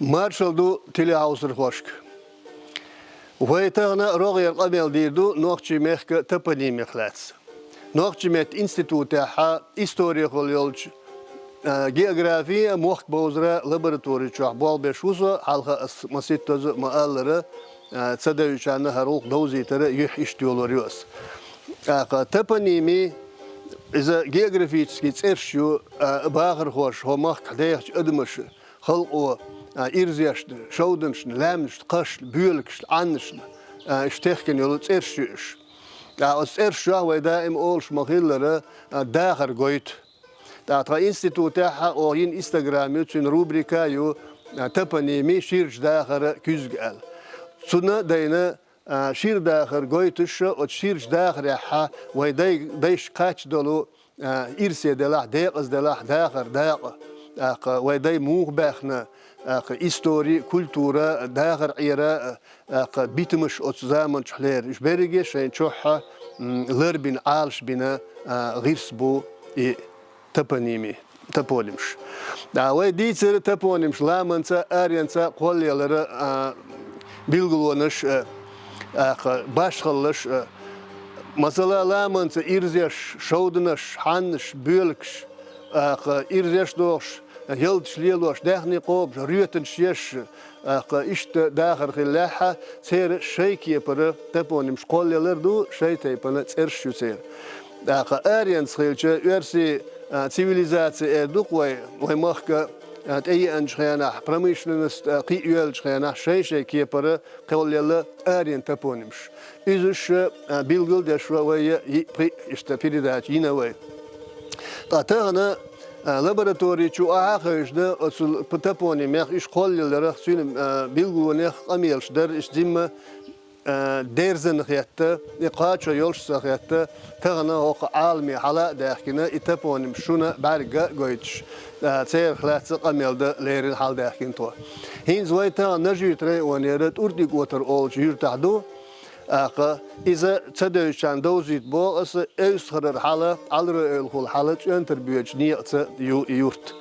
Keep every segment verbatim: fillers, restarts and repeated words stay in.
Маршалла ду телехьовсархошка. Вай тахана рогӀера къамел дийр ду нохчийн мехка топонимех лаьцна. Нохчийн меттан институтехь исторехула йолчу, а, географи а, мохк бовзара лаборатори чохь болх беш ву со, хьалха ас ма ситтаза, ма аллара, а, ца девзачарна хӀара гӀуллакх довзийтара юьхь иштта йолор ю ас. ТӀаккха топоними, иза географический цӀераш ю, а, бахархоша, хӀо махкахь дехачу адамаша, халкъо, а, ирзешна, шовданашна, лаьмнашна, кхашна, боьлакашна, Ӏаннашна, а, иштта техкина йолу цӀераш ю уьш. ТӀаккха оцу цӀераш чохь вай даим олуш ма-хиллара, а, дахар гойту. ТӀаккха тхан институтехь а оха йина Instagram ю, цуьнан рубрика а ю, а, топоними ширачу дахара куьзга аьлла. Цунна а дайна, а, шира дахар гойтуш, оцу ширачу дахарехь а вай дай-, дайшка кхаччалц долу, а, ирсе делахь, декъаза делахь, дахар дакъа, тӀаккха вай дай муха баьхна, тӀаккха истори, культура, дахар Ӏера, тӀаккха битамаш оцу заманчохь лерина. Уьш берриге шайн чохь а, м, ларбина, Ӏалашбина, а, гӀирс бу и топоними, топонимаш. ТӀаккха вай дийцира топонимаш ламанца, аренца кхоллалара, а, билгалонаш, а, тӀаккха башхаллаш, а, масала, ламанца ирзеш, шовданаш, хьаннаш, боьлакаш, тӀаккха ирзеш дохуш, ялташ лелош, даьхни кхобуш, роьтанаш еш, тӀаккха иштта дахар хиллехь а, церан шайн кепара топонимаш кхоллалар ду, шайн тайпана цӀераш ю церан. ТӀаккха аренца хилча, оьрсийн, а, цивилизаци эр ду-кх вай, вай махка, а, тӀееанчу хенахь, промышленность, а, кхиъ йоьллачу хенахь, шайн-шайн кепара кхоллаелла аренан топонимаш. Иза уьш, а, билгал а деш вай йиъ-пхиъ иштта передача йина вай. Ткъа тахана, а, лаборатори чу ахьа а хевшина, оцу п-, топонимех уьш кхоллаяларах, цуьнан, а, билгалонех къамелаш дара, уьш зимма, а, дерзана хетта, и кхачо йолуш ца хетта, тахана хӀокху Ӏаламе хьала а даьхкина, и топонимаш шуна бӀаьрга а гойтуш, а, церах лаьцна къамел дан леррина хьаладаьхкина тхо. ХӀинца вай тахана Нажи-Юьртан районера ТӀуртӀиг-Отар олучу юьртахь ду, тӀаккха иза ца девзачарна довзийта боху аса, Эвсхарара хьала, Ӏаларой-Эвлахула хьала, ЦӀоьнтара боьдучу некъаца ю и юрт.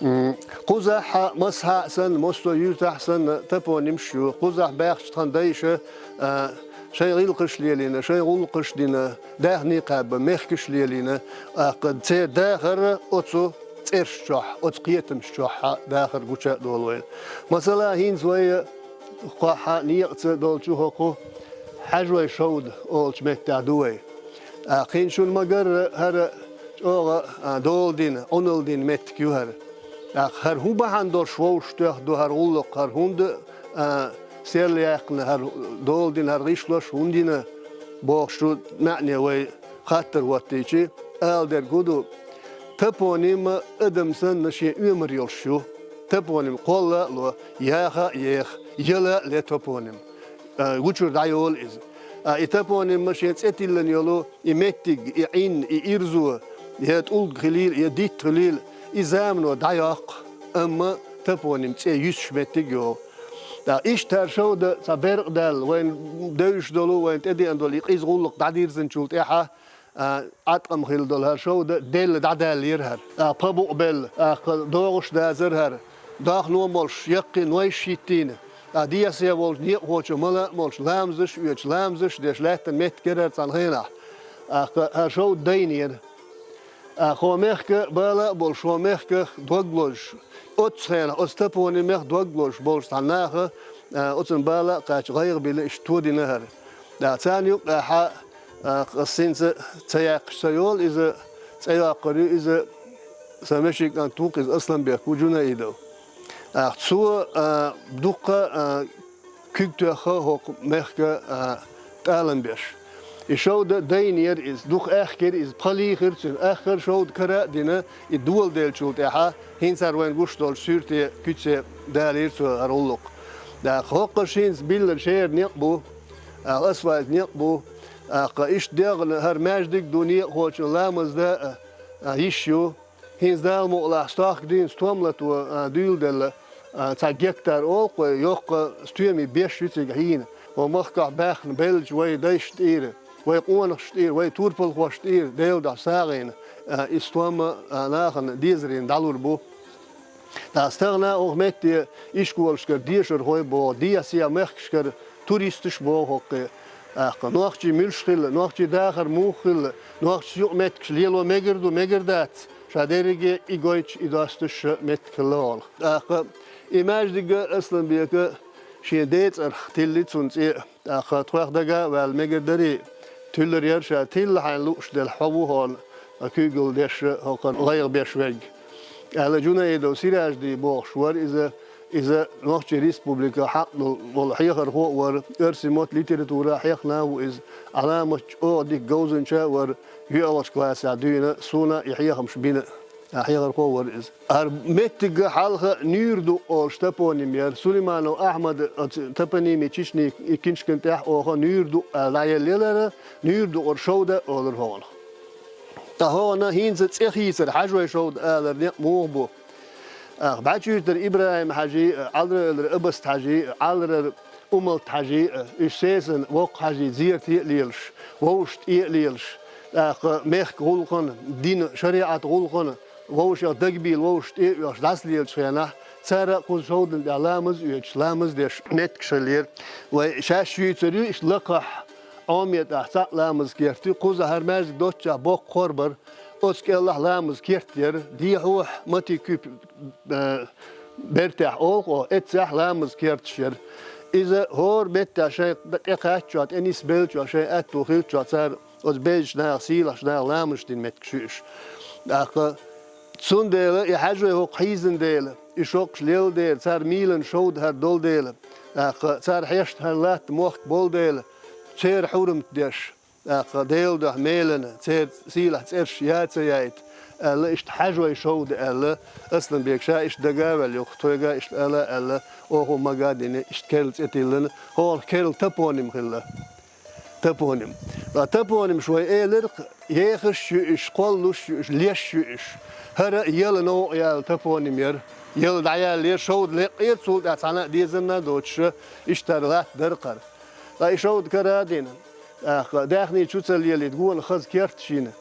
М, кхузахь а, массахьа а санна, массо а юьртахь а санна, топонимаш ю. Кхузахь баьхча тхан дайша, а, шайн гӀиллакхаш лелийна, шайн гӀуллакхаш дина, даьхни кхаьбна, мехкаш лелийна, тӀаккха церан дахар оцу цӀераш чохь, оцу кхетамаш чохь а дахар гуча а долу вайна. Масала, хӀинца вай кхохь а некъаца долчу хӀокху Хьаьжой-Шовда олучу меттехь ду вай. ТӀаккха хӀинца шуна ма-гарра, хӀара чӀогӀа, а, дола дина, Ӏуналла дина меттиг ю хӀара. ТӀаккха хӀара хӀун бахьана долуш вовшахтоьхна ду хӀара гӀуллакх, хӀара хӀунда, а, серлаяьккхина, хӀара дола дина, хӀара гӀишлош хӀунда йина бохуш ду маьӀне вай хаттар хӀоттийчи, ала дерг хӀун ду: топоним адам санна шен оьмар йолуш ю. Топоним кхолла а ло, яха а еха, яла а ле топоним. А, гучуьра дӀайолу иза. А, и топоним шен цӀе тиллина йолу и меттиг, и Ӏин, и ирзо, я тӀулг хилийла, я дитт хилийла, и замано дӀайоккху, амма топоним цӀе юьсуш меттиг а йогӀу. ТӀаккха иштта хӀара Шовда цхьа беркъа даьлла, вайна девзаш долу, вайна тӀедеана долу и къиза гӀуллакх дӀадирзинчул тӀаьхьа, а, Ӏаткъам хилла долу хӀара Шовда делла дӀадаьллера хӀара. ТӀаккха пха букъ белла, тӀаккха догӀуш дазара хӀара. Дохно а молуш, яккхий нойш а хӀиттийна. ТӀаккха дехьа-сехьа волчу некъахочо мала а молуш, ламазаш а оьцуш, ламазаш а деш лаьттина меттиг яра хӀара цхьана хенахь. ТӀаккха хӀара Шовда дайнера. ТӀаккха хӀокху мехка бала а болуш, хӀокху мехках дог лозуш, оццу хенахь оцу топонимех дог лозуш болчу цхьана наха, а, оцунна бала а кхаьчна, гӀайгӀа бина, иштта тодина хӀара. ТӀаккха царна юккъехь а, а, ас хӀинца ца яьккхича ца йолу иза, цӀе йоккхур ю иза, сан вешин кӀант ву-кх иза, Асланбек ву Джунаидов. ТӀаккха цо, а, дуккха, а, куьг тоьхна хӀокху мехка, а, тӀалам беш. И Шовда дайнера иза, дукха аьхкира иза, пха лийхира цуьнан, аьхкира Шовда кара а дина, и доладеллачул тӀаьхьа, хӀинца хӀара вайна гуш долчу суьрте куьце далийра цо хӀара гӀуллакх. ТӀаккха хӀокху шина биллина шера некъ бу, тӀаккха асфальт некъ бу, тӀаккха иштта дегӀана хӀара маьждиг а ду, некъахочун ламаз дан а, а, йиш ю. ХӀинца Дала мукъалахь стохка дийна стом лато, а, дуьйладелла, а, цхьа гектар олу-кх вай, йоккха стоьмийн беш ю цига хьийна. Вай махкахь баьхна беллачу вай дайшна тӀера, вай къонахашна тӀера, вай турпалхошна тӀера, Делан дуьхьа сагӀина, а, и стом а, а, нахана дезарина дӀалур бу. ТӀаккха стагана оха метте ишколашкара дешархой боху, дехьа-сехьа мехкашкара туристаш боху хӀокхе. ТӀаккха нохчий муьлш хилла, нохчий дахар муха хилла, нохчашца юкъа меттигаш лело мегар ду, мегар дац, ша дерриге и гойтуш, и достуш меттиг хилла хьалха. ТӀаккха и маьждиг Асланбека шен ден цӀарах тилли цунна цӀе. ТӀаккха тхох дага а ваьлла мегар дарий, туьллур яра ша, тилла хьайна лууш делахь хьо ву хьуна, куьйгалла деш, хӀокхунна гӀайгӀа беш верг. Аьлла, Джунаидов Сиражди бохуш вара иза, иза Нохчийн Республика хьакъ долу хьехархо а вара, оьрсийн мотт, литература хьехна а ву иза, Ӏаламат чӀогӀа дика говзанча а вара, йоьалгӀачу классехь дуьйна, суна и хьехамаш бина. А, хьехархо а вара иза. ХӀара меттигга хьалха Нуьйр-Дукъ олуш топоним яра. Сулейманов Ахьмада оцу топонимия Чечни и киншкан тӀехь оха Нуьйр-Дукъ аьлла дӀаеллера, Нуьйр-Дукъара Шовда а олура хӀокхунах. Ткъа хӀокхунна хӀинца цӀе хийцар Хьажой Шовда алар некъ муха бу? Аха, БӀачуьйтара ИбрахӀим-Хьажи а, Ӏалрара Абаст-Хьажи а, Ӏалрара Умалт-Хьажи а, уьш сесана воккха хьажий зерате а лелаш, вовшашна тӀе а лелаш, тӀаккха мехкан гӀуллакхана, динан, шариӀатан гӀуллакхана вовшех дагабийла вовшашна тӀе а оьхуш дӀасалелачу хенахь, цара а кхуза Шовдан тӀехь ламаз а оьцуш, ламаз деш меттигаш хиллера. Вай шаьш шуьйцур ю, иштта лакхахь Ӏометтахь цхьаъ ламаз керт ю, кхузахь хӀара маьждиг доццушехь боккха хор бара, оцу кӀелахь ламаз керт яра, дехьахь Мати-Куьпа, э, бертехь олу оха, эццехь ламаз керташ яра. Иза хӀора меттехь шайн тӀекхаьччохь, тӀе нисбеллачохь, шайн аьтто хиллачохь цара оцу безачу наха, сийлахьчу наха ламазаш дина меттигаш ю уьш. ТӀаккха цундела и Хьажой хӀокху хьийзина дела, и шоккхуш лелла дела, цара мийлана Шовда хӀара долу дела, тӀаккха цара хьешна хӀара латта мохк болу дела, церан хьурамат деш, тӀаккха Делан дуьхьа мелана, церан сийлахь цӀераш я ца яйта, аьлла, иштта Хьажой Шовда аьлла, Асланбека ша иштта дага а ваьлла, юха тхоьга а иштта ала а аьлла, оха мага а дина, иштта керла цӀе тиллина, хӀокхунах керла топоним хилла. Топоним. Ткъа топонимаш вай элира-кх, ехаш а ю уьш, кхоллалуш а ю уьш, леш а ю уьш. ХӀара Яла новкъа яьлла топоним яра. Яла дӀаяьллера, Шовда лекъера, цул тӀаьхьа цхьана а дезарна а доцуш, иштта хӀара латта дара-кх хӀара. Ткъа и Шовда кара а дина, тӀаккха даьхни чу ца лелийта, гонах хаза керт шина.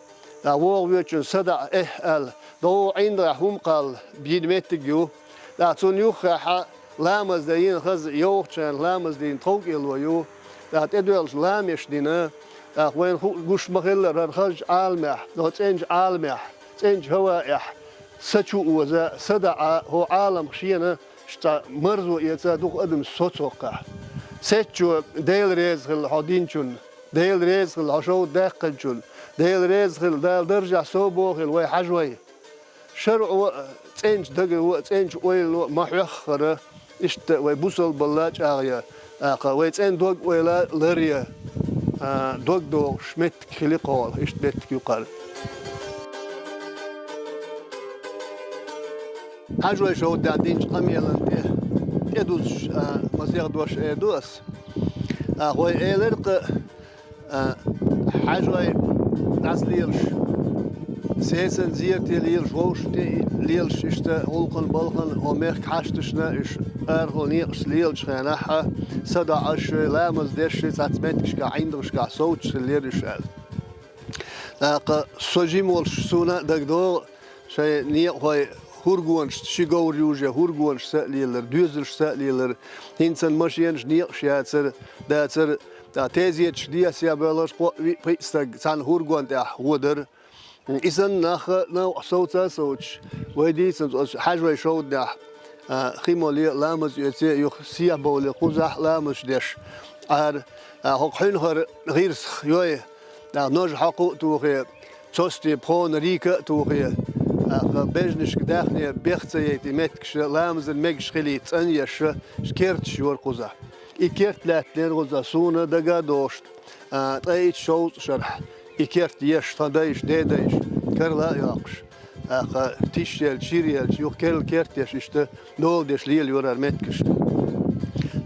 ТӀаккха вогӀу воьдучунна садаӀа, эхь аьлла, догӀу ӀиндагӀехь хӀума кхалла, бийна меттиг ю. ТӀаккха цунна юххехь ламаз дайна хаза, йовхачу хенахь ламаз дийна тховкӀело ю. ТӀаккха тӀедоьлхуш ламеш дина. ТӀаккха вайна ху-, гуш ма-хиллара, хӀара хазачу Ӏаламехь, хӀо цӀеначу Ӏаламехь, цӀеначу хӀаваэхь, са чу оза, садаӀа, хӀо Ӏаламах шена, цхьа марзо эца дукха адамаш соцу хӀокхахь. Сецчо, Дела реза хилла хьо динчунна, Дела реза хилла хьо Шовда даьккхинчунна, Дела реза хилла, Дала даржехь совбохийла вай Хьажой. ШарӀо а, цӀеначу дагаро а, цӀеначу ойлано а ма-хьоьххара, иштта вай бусалбалла а чӀагӀъя, тӀаккха вай цӀена дог-ойла а ларъя, а, дог дохуш меттиг хили кхолла, иштта меттиг ю-кх хӀара. Хьажой Шовда тӀехь динчу къамелан тӀе, тӀедузуш, а, масех дош эр ду ас. А, вай элира-кх, а, Хьажой дӀасалелаш, сесана зерате лелаш, вовшашна тӀе лелаш, иштта гӀуллакхана, балхана, хӀо мехкан хьашташна уьш арахула некъашца лелачу хенахь, садаӀаш, ламаз деш, цхьацца меттигашкахь, ӀиндагӀашкахь совцуш хиллера уьш аьлла. ТӀаккха со жима волуш суна а дагадогӀу, шайн некъахой хӀургонашца, ши говр юже хӀургонашца а лелара, доьзалшца а лелара, хӀинца санна машенаш, некъаш яцара, дацара, тӀаккха тезеташка дехьа-сехьа боьлхуш кхоъ-виъ-пхиъ стаг цхьана хӀургон тӀехь гӀо дара. И санна нах а новкъахь совца а совцуш, вай дийцинчу оцу Хьажой Шовданехь, а, хи моле, ламаз оьце, юха сехьабовле, кхузахь а ламазаш деш, Ӏара, а, хӀокху хьуьнхара гӀирсах йой, а, ножа хьокху а тухе, цосте пхона рийка а тухе, а, бежнашка даьхне бех ца яйта, и меттигаш ламазан мегаш хилийта цӀанъеш, керташ йора кхузахь. И керт лаьттинера кхузахь, суна дага а догӀуш, а, ткъе итт-шовзткъа шарахь, и керт еш, тхан дайша, дедайша, карла а йоккхуш, тӀаккха тишъелча, чиръелча, юха керла керт еш, иштта дола деш лелайора хӀара меттигаш.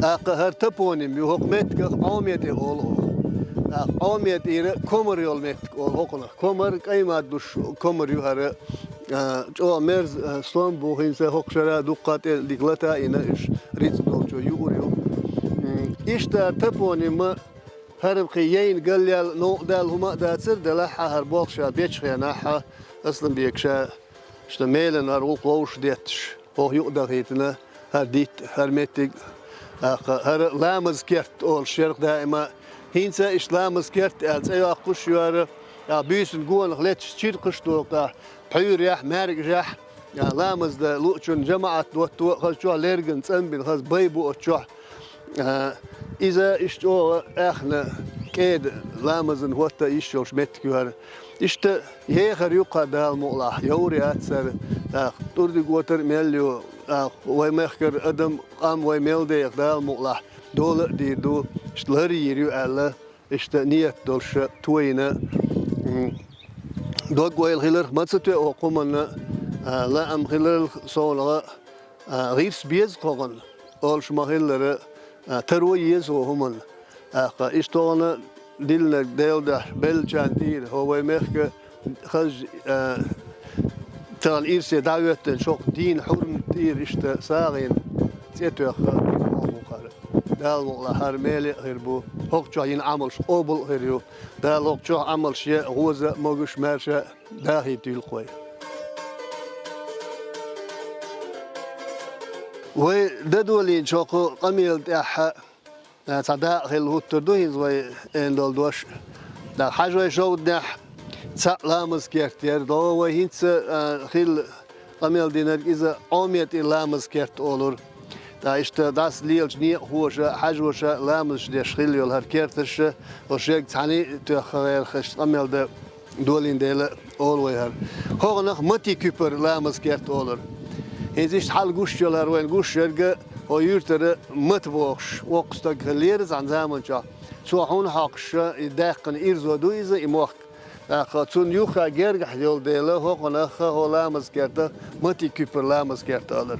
ТӀаккха хӀара топоним ю, хӀокху меттигах Ӏоме тӀе олу оха. ТӀаккха Ӏоме тӀера комар йолу меттиг олу хӀокхунах. Комар, кӀайн мад луш комар ю хӀара, а, чӀогӀа мерза, а, стом бу, хӀинца хӀокху шарахь дуккха а тӀе дика лата а йина, уьш рицкъ долчо юур ю. М, иштта топоним ХӀара кхин яйна галъяьлла, новкъа даьлла хӀума а дацара, делахь а хӀара болх ша бечу хенахь, Асланбека ша, шта мелан хӀара гӀуллакх вовшах детташ, Оха юкъадахийтина хӀара дитт, хӀара меттиг, тӀаккха хӀара ламаз керт олуш яра даима. ХӀинца иштта ламаз керт аьлла цӀе йоккхуш яра, тӀаккха буьйсанна гонах летташ чиркхаш доккху, пхьуьйрехь, маьркӀажехь, а, ламаз дан луучун жамаӀат дотто, хаза чохь лерган цӀанбина, хаза бай бу оцу чохь. А, иза иштта чӀогӀа аьхна кӀеда ламазан хӀотта йиш йолуш меттиг ю хӀара. Иштта ехар ю кхара Дала мукъалахь, йовр яц хӀара, тӀаккха тӀурдиг отар а мел ю, тӀаккха вай мехкара адам, къам вай мел деха Дала мукъалахь, дола а дийр ду, иштта лар а йийр ю аьлла, иштта ният долуш тойина, м, дог-ойла хиларх ма ца тоьа оха хӀуманна, а, лаам хиларх совнагӀа, а, гӀирс беза кхогӀанна, олуш ма-хиллара, а, таро еза хӀу хӀуманна. ТӀаккха иштта тхуна диллинарг Делан дуьхьа беллачарна тӀера, хӀо вай мехка хаза, а, тахана ирсе дӀахӀоьттина шоккха дийна хьурмат тӀера иштта сагӀина цӀе тоьхна хӀума бу хӀара. Дала мукъалахь хӀара меле а хир бу, хӀокху чохь йина Ӏамалш къобал а хир ю. Дала хӀокху чохь Ӏамалш ян гӀоза а, могуш а, маьрша а дахийта йилла вай. Вай дан долийначохь къамела тӀехь а, цхьа дакъа хилла хӀуттур ду хӀинца вай эн долу дош. ТӀаккха хьажой шовданехь цхьаъ ламаз керт яра. ДогӀу вай хӀинца, а, хилла къамел динарг иза Ӏометтиг ламаз керт олура. ТӀаккха иштта дӀаса лелачу некъахоша, хьажоша ламазаш деш хилла йолу хӀара керташ, оцу шега цхьаьний а тоьхна гӀерта иштта къамел дан долийна дела олу вай хӀара. ХӀокхунах Мати куьпара ламаз керт олура. ХӀинца иштта хьала гуш йолу хӀара вайна гуш ерг, хӀо юьртара Мата бохуш, воккха стаг хиллера цхьана заманчохь. Цо хьуна хьокхуш, и даьккхина ирзо ду иза, и мохк. ТӀаккха цунна юххе гергахь йолу дела, хӀокхунах хӀо ламаз керта, Мати куьпара ламаз керта олура.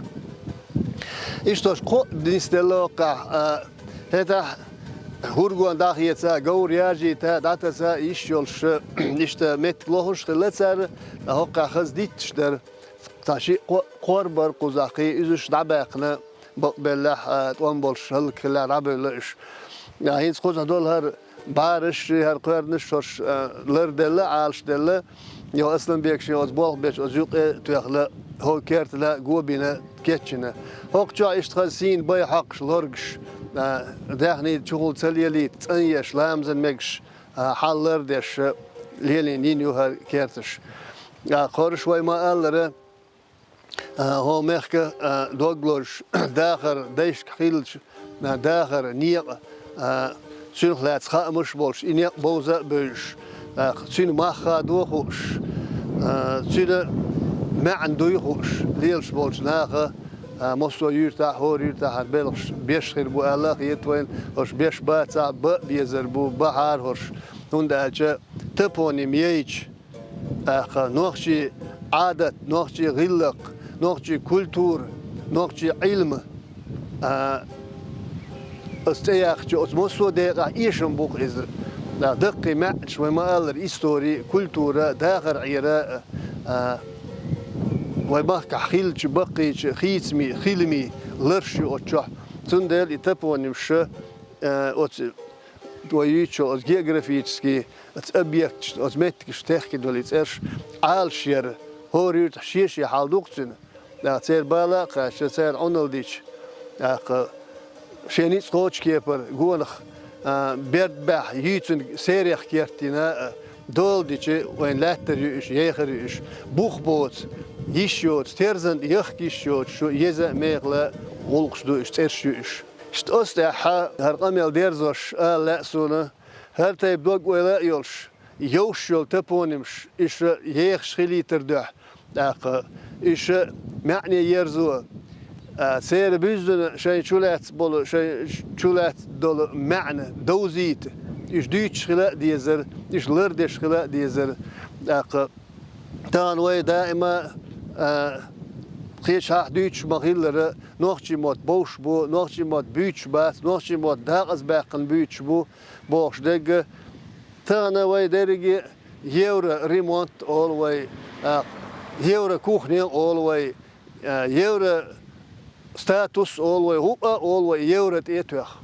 Иштта оцу кхоъ нисделла оккхахь, а, хӀетахь хӀургон дӀахеца, говр яжийта, дӀатаса йиш йолуш, иштта меттиг лохуш хилла цара, ткъа хӀоккхахь хаза дитташ дара. Цхьа шиъ кхо-, кхор бара кхузахь кхин, уьзуш дӀабаьккхина, бакъбеллехь, а, тӀом болуш хӀаллакьхилла дӀабевлла уьш. А, хӀинца кхузахь долу хӀара бӀараш, хӀара кхоьрнаш шорш, а, ларделла, Ӏалашделла, йо Асланбекашна оцу болх бечу оцу юкъе а тоьхна, хӀо кертана го бина, кечйина. ХӀокху чохь иштта хаза сийна бай хьокхуш лоргаш, а, даьхний чухула ца лелийта, цӀанъеш, ламазан мегаш, а, хьал лардеш, лелийна йина ю хӀара керташ. А, кхораш вай ма-аллара, а, хӀо мехка, а, дог лозуш, дахар дайшка хиллачу, а, дахар некъа, а, цуьнах лаьцна хаамаш а болуш, и некъ бовза а бевзаш, а, цуьнан мах хадо а хууш, а, цуьнан маьӀна дуй а хууш, лелаш болчу наха, а, массо а юьртахь, хӀора юьртахь хӀара белхаш беш хир бу аьлла а хета вайна, хӀорш беш бацахь а, бан а безар бу, бахьара хӀорш, хӀунда аьлча топоним яйча, тӀаккха нохчийн Ӏадат, нохчийн гӀиллакх, нохчийн культура, нохчийн Ӏилма, а, аса цӀе яьккхича, оцу массо а декъехь эшам бу-кх иза. ТӀаккха даккхий маьӀнаш вай ма-аллара, истори, культура, дахар Ӏера, а, вай махкахь хиллачу баккхийчу хийцамийн, хиламийн ларш ю оцу чохь. Цундела и топонимаш, а, оцу вай юьйцучу оцу географический оцу объекташна, оцу меттигашна техкина долу и цӀераш Ӏалашъяр, хӀора юьртахь шен-шен хьал ду-кх цуьнан. ТӀаккха церан бала а кхаьчна, церан Ӏуналла дича, тӀаккха шен ницкъ кхочу кепара гонах, а, берд баьхьа, юьйцун серех керттина, а, дола дича, вайн лаьттар ю уьш, ехар ю уьш, бух боцу, йиш йоцу, терзан яхка йиш йоцу, шу еза а, мехала а гӀуллакхаш ду уьш, цӀераш ю уьш. Иштта оцу тӀехь хӀара къамел дерзош ала лаьа суна, хӀара тайпа дог-ойла а йолуш, йовш йолу топонимаш, иша ехаш хилийтар дуьхьа, тӀаккха иша маьӀне ерзо, а, церан буьззина шайн чулаьцна болу, шайн чулаьцна долу маьӀна довзийта, иша дуьйцуш хила а дезара, иша лардеш хила а дезара, тӀаккха тахана вай даима, а, кхечахьа дуьйцуш ма-хиллара, нохчийн мотт бовш бу, нохчийн мотт буьйцуш бац, нохчийн мотт дакъазабаьккхина буьйцуш бу, бохуш дерг. Тахана вай дерриге евроремонт олу вай, а, еврокухня олу вай, а, евростатус олу вай, хӀуъа олу вай евро тӀе а тоьхна.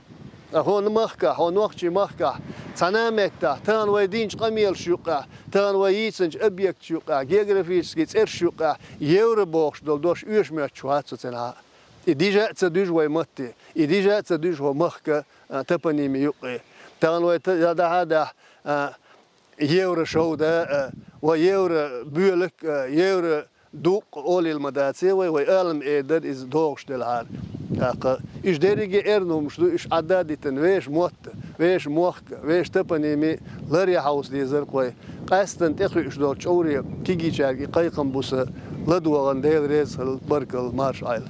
Ткъа хьона махкахь, хьо нохчийн махкахь, цхьана а меттехь, тахана вай динчу къамелаш юккъехь, тахана вай йийцинчу объекташ юккъехь, географический цӀераш юккъехь, евро бохуш долу дош оьшуш моьттуш вац со цу тӀехь. И дижа а ца дуьжу вай матте, и дижа а ца дуьжу хӀо махка, а, топоними юккъе. Тахана вай та-, дахьа а дахь, а, евро шовда а, ва евро боьлак а, евро дукъ олийла ма даций вай, вай алам эр дара иза догӀуш делахьара. ТӀаккха уьш дерриге а эрна хӀумаш ду, уьш Ӏадда а дитина, вешан мотт, вешан мохк, вешан топоними лар ян хьовса дезара-кх вай. Къаьсттина тӀекхуьуш долчу чӀуре кегийчаьрга и кхайкхам бу сан ладогӀарна. Дела реза хуьлда, баркалла, марша Ӏайла.